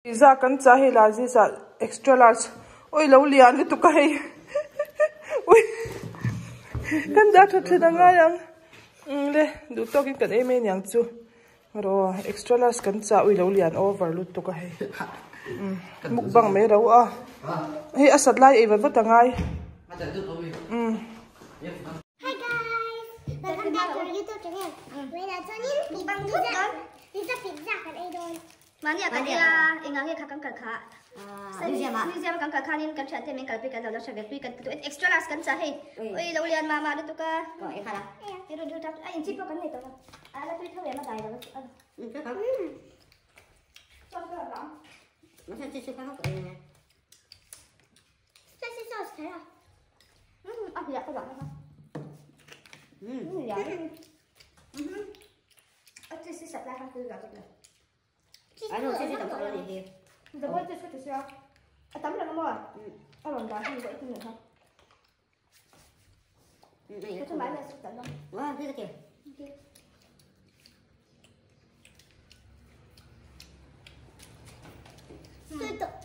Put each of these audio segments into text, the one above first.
Pizza kan chah hei la zizah extra large oi lo lian lutuk a hei ui kan dah that then a ngai ang umm le duh tawkin kan ei mai aniang chu rawh extra large kan chah ui lo lian over lutuk a hei umm mukbang mai ro a hei a sat lai ei vat vat a ngai umm. Hi guys! Welcome back to our YouTube channel. Wait, chuanin pizza pizza pizza kan ei dawn. Mahni ah kan ei a, engah nge kha kan kal kha? Museum ah. Museum ah kan kal khanin kan thiante min kalpui kan lo la hre ve pui kan ti duh extra large kan chah hei. Ui lo lian mah mah lutuk a. Ei run run a in chi pawh kan nei tawh lo. A la tui tho em a dai lo a. Spicy sauce kher a. A hliah ka dah kha. A chi si sat lai kha tui dah tawh. Ano chi chi tam lo ni hi. Double cheese ka ti sia. A tam reng maw? A rawn dah hi vawi thum leh kha. Ka chu mai mai suk tak dawn. Wa, ti ke.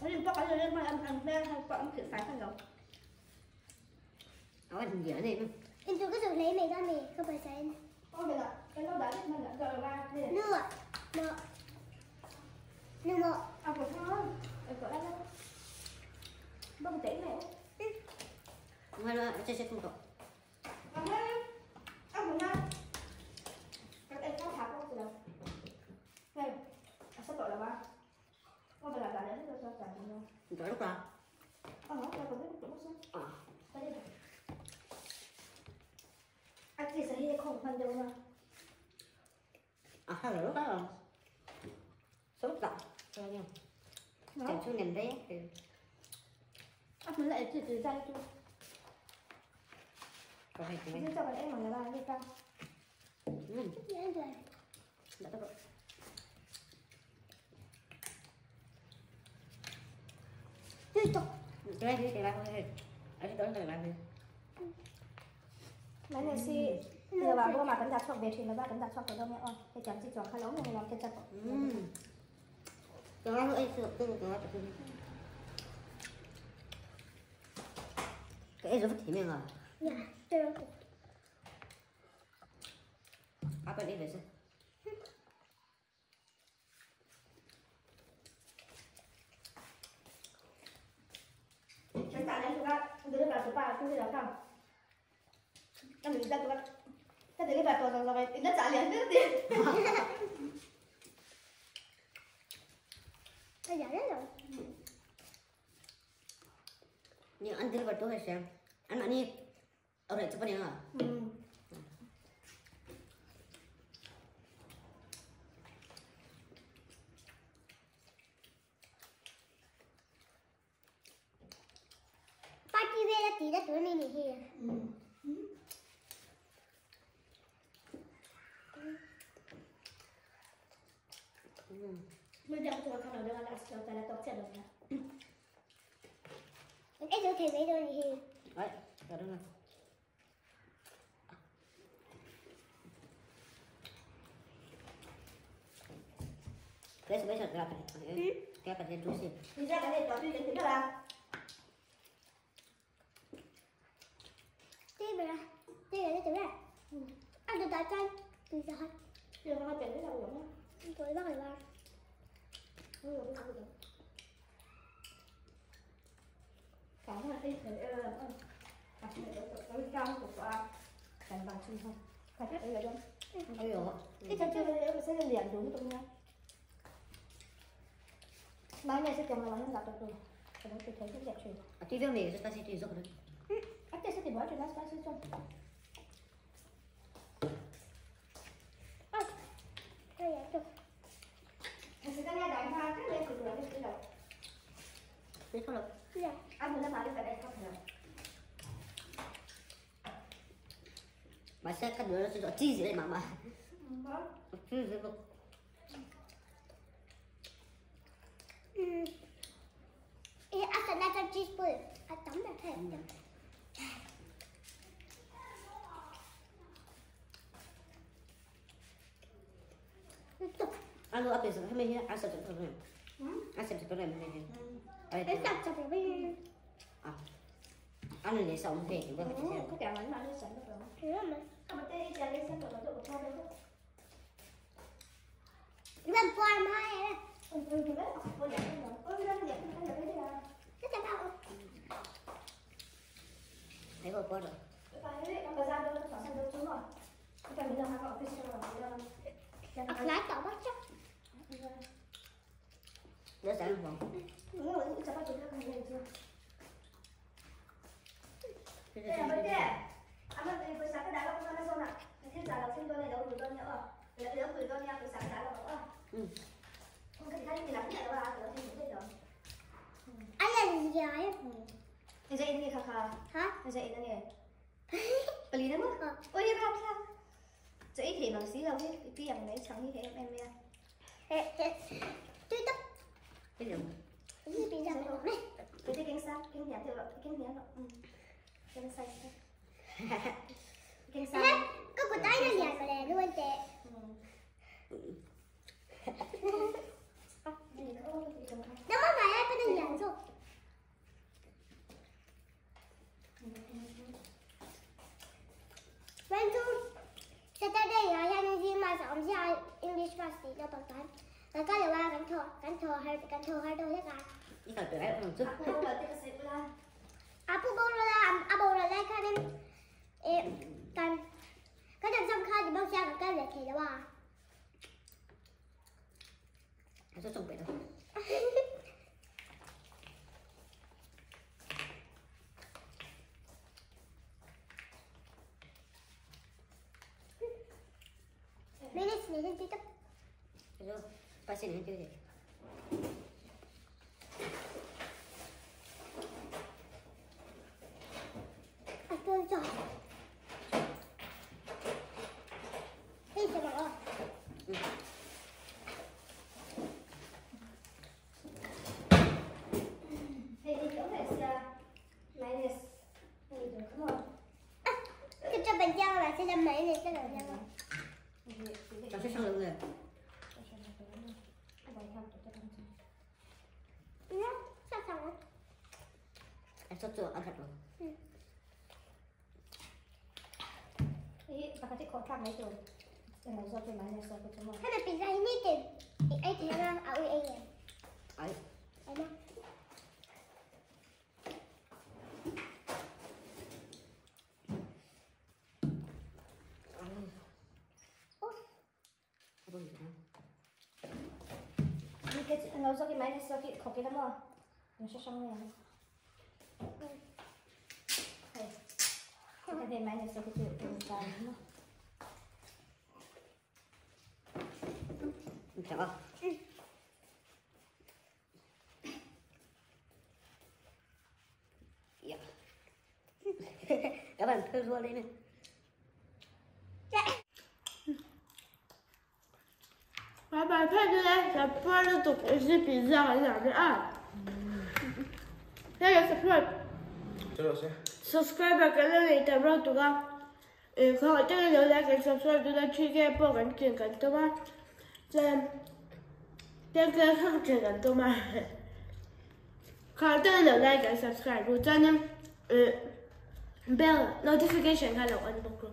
Rin pawh kan rin hman an hmel han pawh an philh fai khan lo. Awan dia ni. In tu ka zu lei mai da mi ka pawisa in. Aw bela, kan lo dah vek hman dah dah la. Nu mo. Nu mo. A pawh thang a pawh la. Bawng te mai. Ngai lo, che che tung to. A hmun a kan ei kha tha pawh ti lo. Hei, a sa tawh lo a. Aw bela dah leh vek lo chuan dah lo. Dah luk la. Aw, dah tawh vek tawh bawk sia. A cheese hi a khawng hman deuh a. A ha lo ka lo. Sốt lạ. Chẳng chú nền đấy. A hmun la ei chi tui zai chu. Có hay không? Ni cho bạn em mà là đi ta. Ừ. Đã tao. Tiếp tục. Cái này cái này. Ở đó là làm gì? Mấy này si giờ bà bố mà cũng đặt chọc về thì nó ba cũng đặt chọc ở đâu mẹ ơi. Cái chấm chỉ chọn khá lớn này làm cái chặt. Ừ. Cái này cái cái cái cái gì vậy à? Dạ, tôi đâu. À bên đây về sao? Chúng ta lấy chúng ta đưa vào chúng ta không thể nào không. Em đừng ra chúng ta. Ta để cái bài tổ rồi rồi nó trả liền nữa đi. Tôi giả rất rồi. Nhưng ăn thử vật tôi xem. Ăn ăn đi. Ở đây chụp ảnh à? Ừ. Party về là tí là tuổi mình này here. Bây giờ tôi không nói được là tôi là tốt chết rồi. Em tôi thấy mấy đôi này here. Đấy, rồi đúng rồi. Cái gì bây giờ là cái cái cái chú gì? Đi ra cái này có đi đến thế nào? Đây là đây là cái này. Ăn được đã chanh. Từ giờ. Giờ nó tiền rất là uống. Tôi bắt rồi ba. Cái này thì cái cao của qua thành bàn chân thôi. Phải biết là không? Cái chân chưa em sẽ liền đúng không nha. Mấy này sẽ chồng là nó gặp được rồi. Cái đó tôi thấy rất đẹp rồi. À, tuy nhiên mình sẽ spicy rồi. À, cái sẽ thì bỏ cho nó spicy rồi. À, đây là được. Mình sẽ nghe đại hoa cái lên từ từ cái đầu. Biết không được. Dạ. Ăn một lá đi tại đây không được. Mà sẽ cắt đứa nó sẽ chọn chi gì đấy mà mà. Chi gì không? Ừ. Ăn là cho cheese bự, ăn tắm là thế. Alo, apa sih? Kami ini asal contoh. 爸爸看起来小波的总是比较两个爱。那个 subscribe，subscribe 给那里的肉多个，可这个留言给 subscribe 就在去给播个点个对吧？在点个看这个对吗？好，这个留言给 subscribe，我在呢，bell notification 开了，我不过。